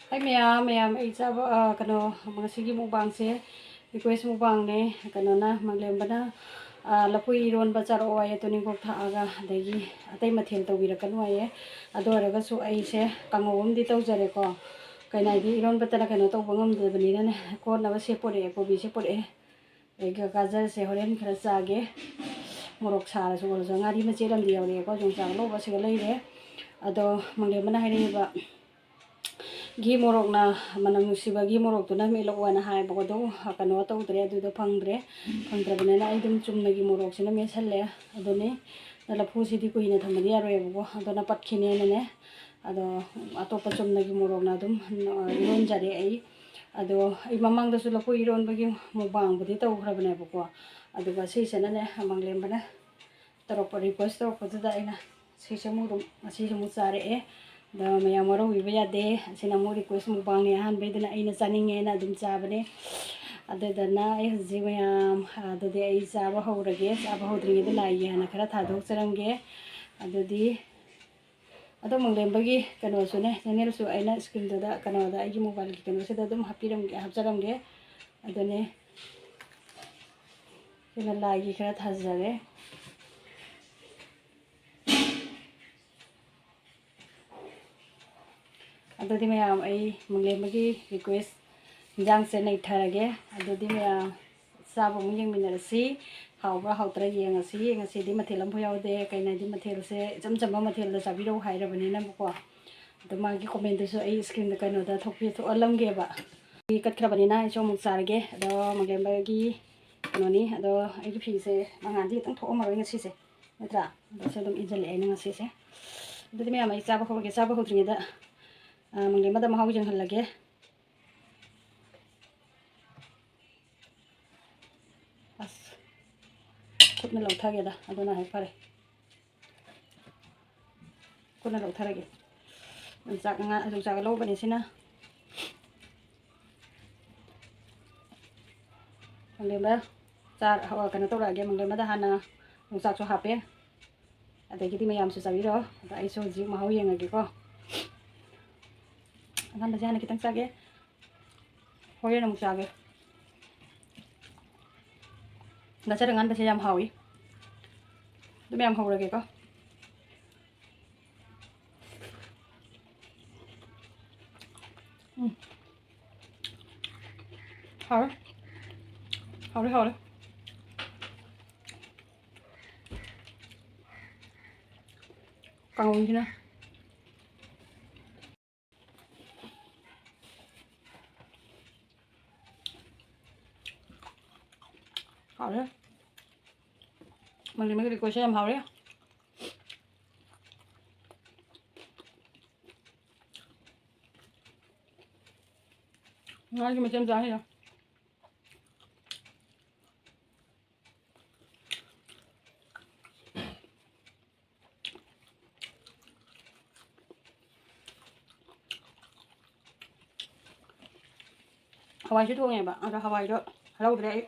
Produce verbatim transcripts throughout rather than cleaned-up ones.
ꯍꯥꯏ ꯃꯌꯥꯝ, ꯃꯌꯥꯝ, ꯑꯩ ꯆꯥꯕ, ꯑ, ꯀꯩꯅꯣ, ꯉꯁꯤꯒꯤ mukbangꯁꯦ request mukbangꯅꯦ꯫ ꯀꯩꯅꯣꯅ, ꯃꯪꯂꯦꯝꯕꯅ, ꯑ, ꯂꯐꯨ ꯏꯔꯣꯟꯕ ꯆꯥꯔꯛꯑꯣ ꯍꯥꯏꯌꯦ, ꯇꯨꯅꯤꯡꯈꯣꯛ ꯊꯥꯛꯑꯒ, ꯑꯗꯒꯤ ꯑꯇꯩ ꯃꯊꯦꯜ ꯇꯧꯕꯤꯔꯛꯀꯅꯨ ꯍꯥꯏꯌꯦ꯫ ꯑꯗꯨ ꯑꯣꯏꯔꯒꯁꯨ ꯑꯩꯁꯦ ꯀꯥꯡꯉꯧ ꯑꯃꯗꯤ ꯇꯧꯖꯔꯦꯀꯣ꯫ ꯀꯩꯅꯣ ꯍꯥꯏꯗꯤ, ꯏꯔꯣꯟꯕꯇꯅ ꯀꯩꯅꯣ ꯇꯧꯕ ꯉꯝꯗꯕꯅꯤꯅꯅꯦ, ꯀꯣꯠꯅꯕ ꯁꯦ ꯄꯨꯔꯛꯑꯦ, ꯀꯣꯕꯤꯁꯦ ꯄꯨꯔꯛꯑꯦ꯫ ꯑꯗꯒꯤ ꯒꯖꯔꯁꯦ ꯍꯣꯔꯦꯟ ꯈꯔ ꯆꯥꯒꯦ꯫ ꯃꯣꯔꯣꯛ ꯁꯥꯔꯁꯨ ꯑꯣꯏꯔꯁꯨ꯫ ꯉꯥꯔꯤ ꯃꯆꯦꯠ ꯑꯃꯗꯤ ꯌꯥꯎꯔꯛꯑꯦꯀꯣ, ꯌꯣꯡꯆꯥꯛ ꯑꯉꯧꯕ ꯑꯁꯤꯒ ꯂꯩꯔꯦ꯫ ꯑꯗꯣ ꯃꯪꯂꯦꯝꯕꯅ ꯍꯥꯏꯔꯛꯏꯕ, ꯘꯤ ꯃꯣꯔꯣꯛꯅ, ꯃꯅꯝ ꯅꯨꯡꯁꯤꯕ ꯘꯤ ꯃꯣꯔꯣꯛꯇꯨꯅ ꯃꯦꯠꯂꯛꯑꯣꯅ ꯍꯥꯏꯕꯀꯣ, ꯑꯗꯣ ꯀꯩꯅꯣ ꯇꯧꯗ꯭ꯔꯦ, ꯑꯗꯨꯗꯣ ꯐꯪꯗ꯭ꯔꯦ꯫ ꯐꯪꯗ꯭ꯔꯕꯅꯤꯅ ꯑꯩ ꯑꯗꯨꯝ ꯆꯨꯝꯅꯒꯤ ꯃꯣꯔꯣꯛꯁꯤꯅ ꯃꯦꯠꯁꯜꯂꯦ꯫ ꯑꯗꯨꯅꯤ, ꯂꯐꯨꯁꯤꯗꯤ ꯀꯨꯏꯅ ꯊꯝꯕꯗꯤ ꯌꯥꯔꯣꯏꯕꯀꯣ, ꯑꯗꯨꯅ ꯄꯠꯈꯤꯅꯦꯅꯅꯦ꯫ ꯑꯗꯣ ꯑꯇꯣꯞꯄ ꯆꯨꯝꯅꯒꯤ ꯃꯣꯔꯣꯛꯅ ꯑꯗꯨꯝ ꯏꯔꯣꯟꯖꯔꯦ ꯑꯩ꯫ ꯑꯗꯣ ꯑꯩ ꯃꯃꯥꯡꯗꯁꯨ ꯂꯐꯨ ꯏꯔꯣꯟꯕꯒꯤ mukbangꯕꯨꯗꯤ ꯇꯧꯈ꯭ꯔꯕꯅꯦꯕꯀꯣ꯫ ꯑꯗꯨꯒ ꯁꯤꯁꯤꯅꯅꯦ, ꯃꯪꯂꯦꯝꯕꯅ ꯇꯧꯔꯛꯄ, request ꯇꯧꯔꯛꯄꯗꯨꯗ ꯑꯩꯅ ꯁꯤꯁꯦ ꯑꯃꯨꯛ ꯑꯗꯨꯝ, ꯉꯁꯤꯁꯨ ꯑꯃꯨꯛ ꯆꯥꯔꯛꯑꯦ꯫ ꯑꯗꯣ ꯃꯌꯥꯝ ꯋꯥꯔꯧꯕꯤꯕ ꯌꯥꯗꯦ, ꯑꯁꯤꯅ ꯑꯃꯨꯛ request mukbangꯅꯦ, ꯑꯍꯥꯟꯕꯩꯗꯨꯅ ꯑꯩꯅ ꯆꯥꯅꯤꯡꯉꯦꯅ ꯑꯗꯨꯝ ꯆꯥꯕꯅꯦ꯫ ꯑꯗꯨꯗꯨꯅ ꯑꯩ ꯍꯧꯖꯤꯛ ꯃꯌꯥꯝ, ꯑꯗꯨꯗꯤ ꯑꯩ ꯆꯥꯕ ꯍꯧꯔꯒꯦ꯫ ꯆꯥꯕ ꯍꯧꯗ꯭ꯔꯤꯉꯩꯗ ꯂꯥꯏꯒꯤ ꯍꯥꯟꯅ ꯈꯔ ꯊꯥꯗꯣꯛꯆꯔꯝꯒꯦ꯫ ꯑꯗꯨꯗꯤ ꯑꯗꯣ ꯃꯪꯂꯦꯝꯕꯒꯤ ꯀꯩꯅꯣꯁꯨꯅꯦ, channelꯁꯨ ꯑꯩꯅ screenꯗꯨꯗ, ꯀꯩꯅꯣꯗ, ꯑꯩꯒꯤ mobileꯒꯤ ꯀꯩꯅꯣꯁꯤꯗ ꯑꯗꯨꯝ ꯍꯥꯞꯄꯤꯔꯝꯒꯦ, ꯍꯥꯞꯆꯔꯝꯒꯦ꯫ ꯑꯗꯨꯅꯦ, ꯁꯤꯅ ꯂꯥꯏꯒꯤ ꯈꯔ ꯊꯥꯖꯔꯦ꯫ ꯑꯗꯨꯗꯤ ꯃꯌꯥꯝ, ꯑꯩ ꯃꯪꯂꯦꯝꯕꯒꯤ request ꯏꯟꯖꯥꯡꯁꯦ ꯅꯩꯊꯔꯒꯦ꯫ ꯑꯗꯨꯗꯤ ꯃꯌꯥꯝ, ꯆꯥꯕ ꯑꯃꯨꯛ ꯌꯦꯡꯃꯤꯟꯅꯔꯁꯤ꯫ ꯍꯥꯎꯕ꯭ꯔꯥ ꯍꯥꯎꯇ꯭ꯔꯥ ꯌꯦꯡꯉꯁꯤ꯫ ꯉꯁꯤꯗꯤ ꯃꯊꯦꯜ ꯑꯃꯐꯥꯎ ꯌꯥꯎꯗꯦ꯫ ꯀꯩꯅꯣꯗꯤ ꯃꯊꯦꯜꯁꯦ ꯏꯆꯝ ꯆꯝꯕ ꯃꯊꯦꯜꯗ ꯆꯥꯕꯤꯔꯛꯎ ꯍꯥꯏꯔꯕꯅꯤꯅꯕꯀꯣ꯫ ꯑꯗꯣ ꯃꯥꯒꯤ commentꯗꯨꯁꯨ ꯑꯩ screenꯗ ꯀꯩꯅꯣꯗ ꯊꯣꯛꯄꯤ-, ꯊꯣꯛꯍꯜꯂꯝꯒꯦꯕ꯫ ꯀꯠꯈ꯭ꯔꯕꯅꯤꯅ ꯑꯩꯁꯨ ꯑꯃꯨꯛ ꯆꯥꯔꯒꯦ꯫ ꯑꯗꯣ ꯃꯪꯂꯦꯝꯕꯒꯤ ꯀꯩꯅꯣꯅꯤ꯫ ꯑꯗꯣ ꯑꯩꯒꯤ ꯐꯤꯁꯦ ꯃꯉꯥꯜꯗꯤ ꯈꯤꯇꯪ ꯊꯣꯛꯑꯝꯃꯔꯣꯏ ꯉꯁꯤꯁꯦ, ꯅꯠꯇ꯭ꯔꯥ? ꯑꯗꯣ ꯁꯤ ꯑꯗꯨꯝ ꯏꯟꯁꯤꯜꯂꯛꯑꯦ ꯑꯩꯅ ꯉꯁꯤꯁꯦ꯫ ꯑꯗꯨꯗꯤ ꯃꯌꯥꯝ, ꯑꯩ ꯆꯥꯕ ꯍꯧꯔꯒꯦ꯫ ꯆꯥꯕ ꯍꯧꯗ꯭ꯔꯤꯉꯩꯗ, ꯑ, ꯃꯪꯂꯦꯝꯕꯗ ꯃꯍꯥꯎ ꯌꯦꯡꯍꯜꯂꯒꯦ꯫ ꯑꯁ, ꯈꯨꯠꯅ ꯂꯧꯊꯒꯦꯗ, ꯑꯗꯨꯅ ꯍꯦꯛ ꯐꯔꯦ꯫ ꯈꯨꯠꯅ ꯂꯧꯊꯔꯒꯦ꯫ ꯌꯣꯡꯆꯥꯛ ꯉꯥ, ꯌꯣꯡꯆꯥꯛ ꯂꯧꯕꯅꯦ ꯁꯤꯅ꯫ ꯃꯪꯂꯦꯝꯕ ꯆꯥ-, ꯀꯩꯅꯣ ꯇꯧꯔꯛꯑꯒꯦ, ꯃꯪꯂꯦꯝꯕꯗ ꯍꯥꯟꯅ ꯌꯣꯡꯆꯥꯛꯁꯨ ꯍꯥꯞꯄꯦ꯫ ꯑꯗꯒꯤꯗꯤ ꯃꯌꯥꯝꯁꯨ ꯆꯥꯕꯤꯔꯣ꯫ ꯑꯗ ꯑꯩꯁꯨ ꯍꯧꯖꯤꯛ ꯃꯍꯥꯎ ꯌꯦꯡꯉꯒꯦꯀꯣ꯫ ꯑꯉꯥꯟꯕꯁꯦ ꯍꯥꯟꯅ ꯈꯤꯇꯪ ꯆꯥꯒꯦ, ꯍꯣꯔꯦꯟ ꯑꯃꯨꯛ ꯆꯥꯒꯦ꯫ ꯒꯖꯔ ꯑꯉꯥꯟꯕꯁꯦ ꯌꯥꯝ ꯍꯥꯎꯏ꯫ ꯑꯗꯨ ꯃꯌꯥꯝ ꯍꯧꯔꯒꯦꯀꯣ꯫ ꯎꯝ꯫ ꯍꯥꯎꯔꯦ꯫ ꯍꯥꯎꯔꯦ, ꯍꯥꯎꯔꯦ꯫ ꯀꯥꯡꯉꯧꯁꯤꯅ꯫ ꯍꯥꯎꯔꯦ꯫ ꯃꯪꯒꯟ ꯑꯃꯒꯤ ꯂꯤꯀꯣꯏꯁꯦ ꯌꯥꯝ ꯍꯥꯎꯔꯦ꯫ ꯉꯥꯒꯤ ꯃꯆꯦꯠ ꯃꯆꯥ ꯍꯥꯏꯔꯣ꯫ ꯍꯋꯥꯏꯁꯨ ꯊꯣꯡꯉꯦꯕ, ꯑꯗꯣ ꯍꯋꯥꯏꯗꯣ ꯂꯧꯗ꯭ꯔꯦ ꯑꯩ꯫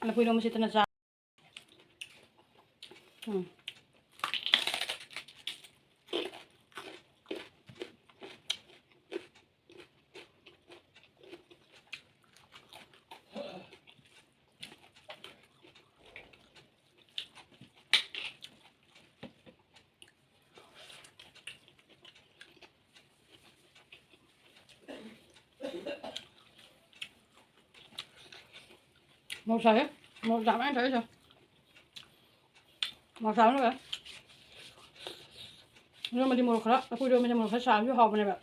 ꯂꯐꯨ ꯏꯔꯣꯝꯕ ꯁꯤꯠꯇꯅ ꯆꯥ-, ꯎꯝ꯫ ꯃꯣꯔꯣꯛ ꯁꯥꯏꯍꯦ꯫ ꯃꯣꯔꯣꯛ ꯌꯥꯝ ꯃꯌꯥꯝ ꯊꯥꯛꯏꯁꯦ꯫ ꯃꯣꯔꯣꯛ ꯁꯥꯕ ꯂꯣꯏꯔꯦ꯫ ꯏꯔꯣꯟꯕꯗꯤ ꯃꯣꯔꯣꯛ ꯈꯔ, ꯂꯐꯨ ꯏꯔꯣꯟꯕꯗꯤ ꯃꯣꯔꯣꯛ ꯈꯔ ꯁꯥꯕꯁꯨ ꯍꯥꯎꯕꯅꯦꯕ꯫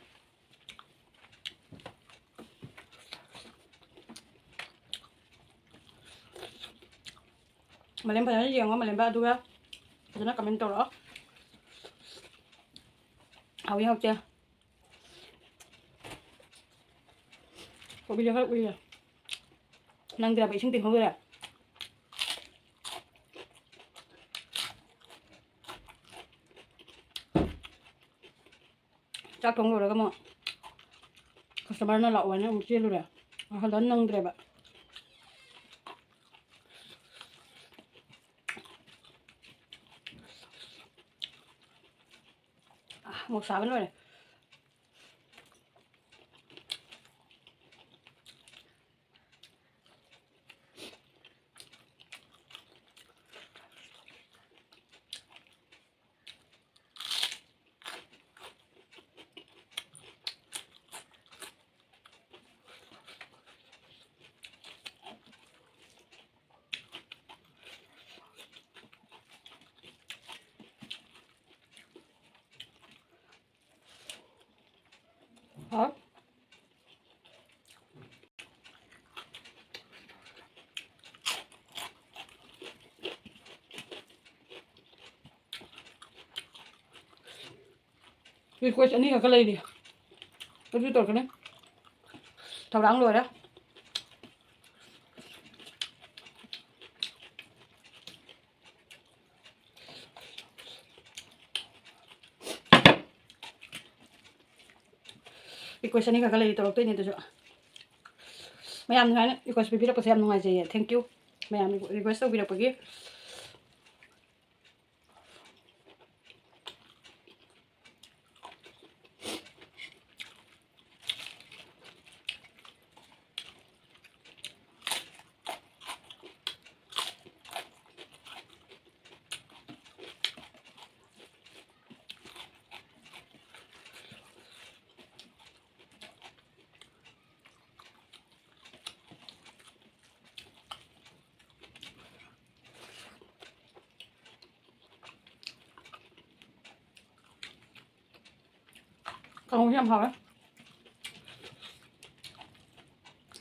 ꯃꯥꯂꯦꯝ ꯐꯖꯅ ꯌꯦꯡꯉꯣ, ꯃꯥꯂꯦꯝꯕ, ꯑꯗꯨꯒ ꯐꯖꯅ comment ꯇꯧꯔꯛꯑꯣ꯫ ꯍꯥꯎꯏ ꯍꯥꯎꯇꯦ꯫ ꯀꯣꯕꯤꯁꯦ ꯈꯔ ꯎꯏꯌꯦ꯫ ꯅꯪꯗ꯭ꯔꯕ ꯏꯁꯤꯡ ꯇꯤꯡꯍꯧꯗꯣꯏꯔꯥ? ꯆꯥꯛ ꯊꯣꯡ ꯂꯣꯏꯔꯒ ꯑꯃꯨꯛ customerꯅ ꯂꯥꯛꯑꯣ ꯍꯥꯏꯅ ꯑꯃꯨꯛ ꯆꯦꯜꯂꯨꯔꯦ꯫ ꯍꯜꯂ ꯅꯪꯗ꯭ꯔꯦꯕ꯫ ꯃꯣꯔꯣꯛ ꯁꯥꯕ ꯂꯣꯏꯔꯦ꯫ ꯍꯥꯎ꯫ Request ꯑꯅꯤꯈꯛꯀ ꯂꯩꯔꯤ꯫ ꯑꯗꯨ ꯇꯧꯔꯛꯀꯅꯤ꯫ ꯊꯧꯔꯥꯡ ꯂꯣꯏꯔꯦ꯫ Request ꯑꯅꯤꯈꯛꯀ ꯂꯩꯔꯤ, ꯇꯧꯔꯛꯇꯣꯏꯅꯦ ꯑꯗꯨꯁꯨ꯫ ꯃꯌꯥꯝ ꯁꯨꯃꯥꯏꯅ request ꯄꯤꯕꯤꯔꯛꯄꯁꯦ ꯌꯥꯝ ꯅꯨꯡꯉꯥꯏꯖꯩꯌꯦ꯫ Thank you꯫ ꯃꯌꯥꯝ request ꯇꯧꯕꯤꯔꯛꯄꯒꯤ꯫ ꯀꯥꯡꯍꯧꯁꯦ ꯌꯥꯝ ꯍꯥꯎꯋꯦ꯫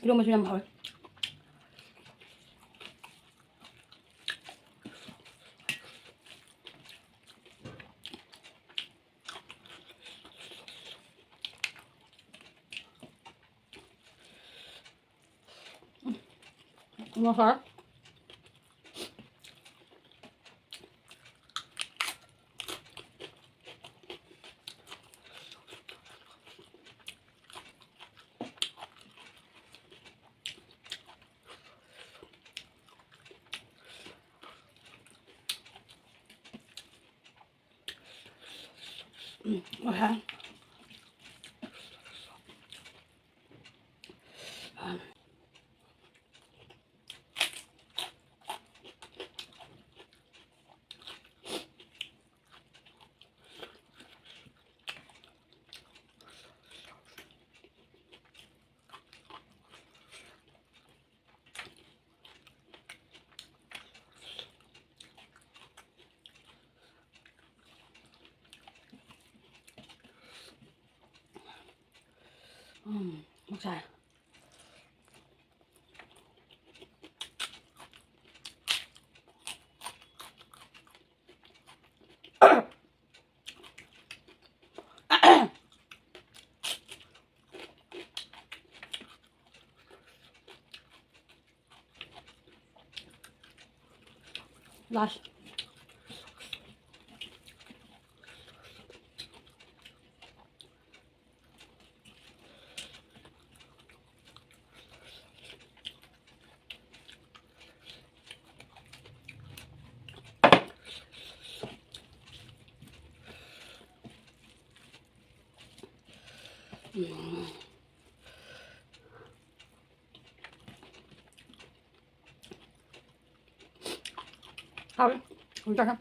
ꯏꯔꯣꯝꯕꯁꯨ ꯌꯥꯝ ꯍꯥꯎꯋꯦ꯫ ꯉꯁꯥꯏ ꯎꯝ, ꯉꯁꯥꯏ꯫ ꯎꯝ, ꯃꯣꯔꯣꯛ ꯁꯥꯏ꯫ ꯂꯥꯁ꯫ ꯎꯝ꯫ ꯍꯥꯎꯋꯦ꯫ ꯑꯃꯨꯛ ꯆꯥꯒꯦ꯫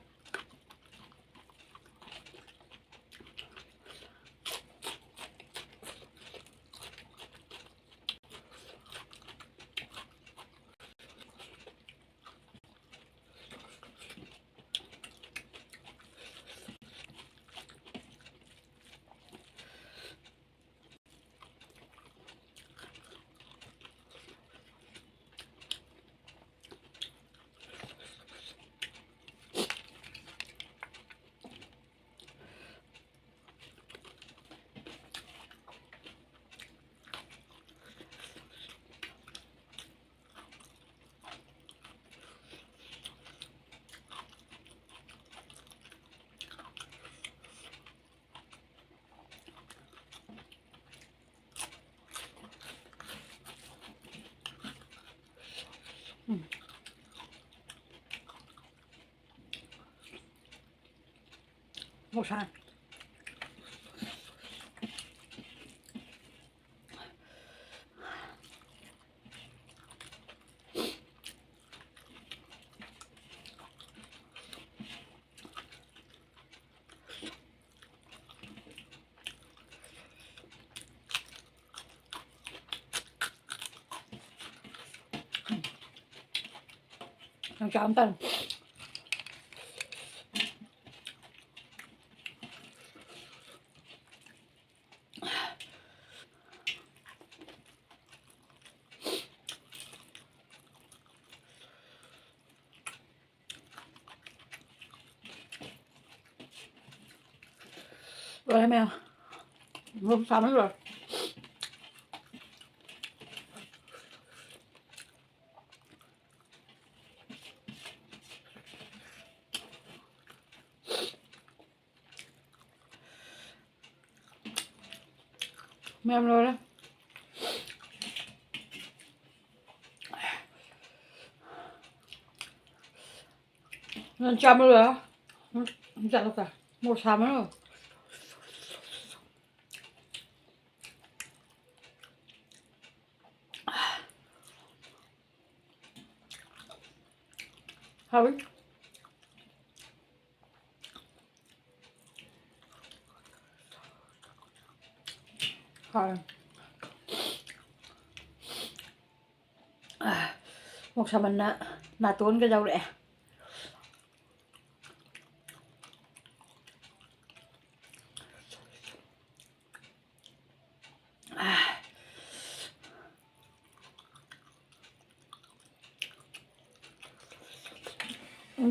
ꯎꯝ꯫ ꯃꯣꯔꯣꯛ ꯁꯥꯏ꯫ ꯌꯣꯡꯆꯥꯛ ꯑꯃ ꯇꯧꯔꯦ꯫ ꯂꯣꯏꯔꯦ ꯃꯌꯥꯝ꯫ ꯃꯣꯔꯣꯛ ꯁꯥꯕꯅ ꯂꯣꯏꯔꯦ꯫ ꯃꯌꯥꯝ ꯂꯣꯏꯔꯦ꯫ ꯅꯪ ꯆꯥꯕ ꯂꯣꯏꯔꯦ? ꯎꯝ, ꯆꯥꯔꯣ, ꯆꯥꯔꯣ꯫ ꯃꯣꯔꯣꯛ ꯁꯥꯕꯅ ꯂꯣꯏꯔꯦ꯫ ꯍꯥꯎꯋꯤ꯫ ꯍꯥꯎꯋꯦ꯫ ꯃꯣꯔꯣꯛ ꯁꯥꯃꯟꯅ ꯅꯥꯇꯣꯟꯒ ꯌꯧꯔꯛꯑꯦ꯫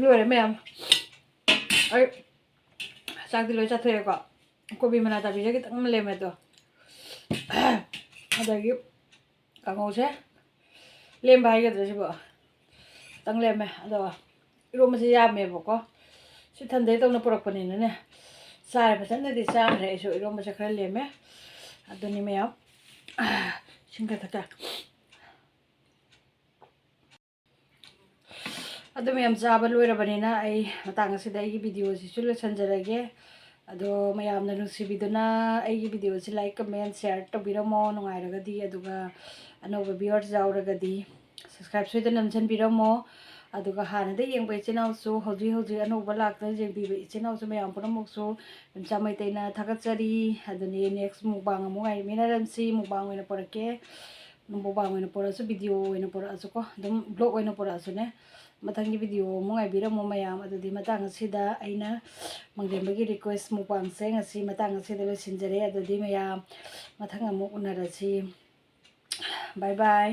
ꯂꯣꯏꯔꯦ ꯃꯌꯥꯝ꯫ ꯑꯩ ꯆꯥꯛꯇꯤ ꯂꯣꯏ ꯆꯥꯊꯣꯛꯑꯦꯀꯣ꯫ ꯀꯣꯕꯤ ꯃꯅꯥ ꯆꯥꯕꯤꯁꯦ ꯈꯤꯇꯪ ꯂꯦꯝꯃꯦ ꯑꯗꯣ꯫ ꯑꯗꯒꯤ ꯀꯥꯡꯉꯧꯁꯦ ꯂꯦꯝꯕ ꯍꯥꯏꯒꯗ꯭ꯔꯥ ꯁꯤꯕꯣ? ꯈꯤꯇꯪ ꯂꯦꯝꯃꯦ꯫ ꯑꯗꯣ ꯏꯔꯣꯝꯕꯁꯦ ꯌꯥꯝꯃꯦꯕꯀꯣ꯫ ꯁꯤ ꯊꯟꯗꯩ ꯇꯧꯅ ꯄꯨꯔꯛꯄꯅꯤꯅꯅꯦ, ꯆꯥꯔꯦ, ꯐꯖꯅꯗꯤ ꯆꯥꯈ꯭ꯔꯦ ꯑꯩꯁꯨ꯫ ꯏꯔꯣꯝꯕꯁꯦ ꯈꯔ ꯂꯦꯝꯃꯦ꯫ ꯑꯗꯨꯅꯤ ꯃꯌꯥꯝ꯫ ꯏꯁꯤꯡ ꯈꯔ ꯊꯛꯀꯦ꯫ ꯑꯗꯨ ꯃꯌꯥꯝ ꯆꯥꯕ ꯂꯣꯏꯔꯕꯅꯤꯅ ꯑꯩ ꯃꯇꯥꯡ ꯑꯁꯤꯗ ꯑꯩꯒꯤ ꯚꯤꯗꯤꯑꯣꯁꯤꯁꯨ ꯂꯣꯏꯁꯤꯟꯖꯔꯒꯦ꯫ ꯑꯗꯣ ꯃꯌꯥꯝꯅ ꯅꯨꯡꯁꯤꯕꯤꯗꯨꯅ ꯑꯩꯒꯤ ꯚꯤꯗꯤꯑꯣꯁꯤ like, comment, share ꯇꯧꯕꯤꯔꯝꯃꯣ꯫ ꯅꯨꯡꯉꯥꯏꯔꯒꯗꯤ, ꯑꯗꯨꯒ ꯑꯅꯧꯕ viewers ꯌꯥꯎꯔꯒꯗꯤ subscribe ꯁꯣꯏꯗꯅ ꯅꯝꯁꯤꯟꯕꯤꯔꯝꯃꯣ꯫ ꯑꯗꯨꯒ ꯍꯥꯟꯅꯗ ꯌꯦꯡꯕ ꯏꯆꯤꯟ ꯏꯅꯥꯎꯁꯨ, ꯍꯧꯖꯤꯛ ꯍꯧꯖꯤꯛ ꯑꯅꯧꯕ ꯂꯥꯛꯇ ꯌꯦꯡꯕꯤꯕ ꯏꯆꯤꯟ ꯏꯅꯥꯎꯁꯨ ꯃꯌꯥꯝ ꯄꯨꯝꯅꯃꯛꯁꯨ ꯏꯆꯥ ꯃꯩꯇꯩꯅ ꯊꯥꯒꯠꯆꯔꯤ꯫ ꯑꯗꯨꯅꯤ next mukbang ꯑꯃꯨꯛ ꯉꯥꯏꯃꯤꯟꯅꯔꯝꯁꯤ꯫ Mukbang ꯑꯣꯏꯅ ꯄꯨꯔꯛꯀꯦ꯫ Mukbang ꯑꯣꯏꯅ ꯄꯨꯔꯛꯑꯁꯨ, ꯚꯤꯗꯤꯑꯣ ꯑꯣꯏꯅ ꯄꯨꯔꯛꯑꯁꯨꯀꯣ, ꯑꯗꯨꯝ vlog ꯑꯣꯏꯅ ꯄꯨꯔꯛꯑꯁꯨꯅꯦ꯫ ꯃꯊꯪꯒꯤ video ꯑꯃꯨꯛ ꯉꯥꯏꯕꯤꯔꯝꯃꯣ ꯃꯌꯥꯝ꯫ ꯑꯗꯨꯗꯤ ꯃꯇꯥꯡ ꯑꯁꯤꯗ ꯑꯩꯅ ꯃꯪꯂꯦꯝꯕꯒꯤ request mukbangꯁꯦ ꯉꯁꯤ ꯃꯇꯥꯡ ꯑꯁꯤꯗ ꯂꯣꯏꯁꯤꯟꯖꯔꯦ꯫ ꯑꯗꯨꯗꯤ ꯃꯌꯥꯝ ꯃꯊꯪ ꯑꯃꯨꯛ ꯎꯅꯔꯁꯤ꯫ Bye bye꯫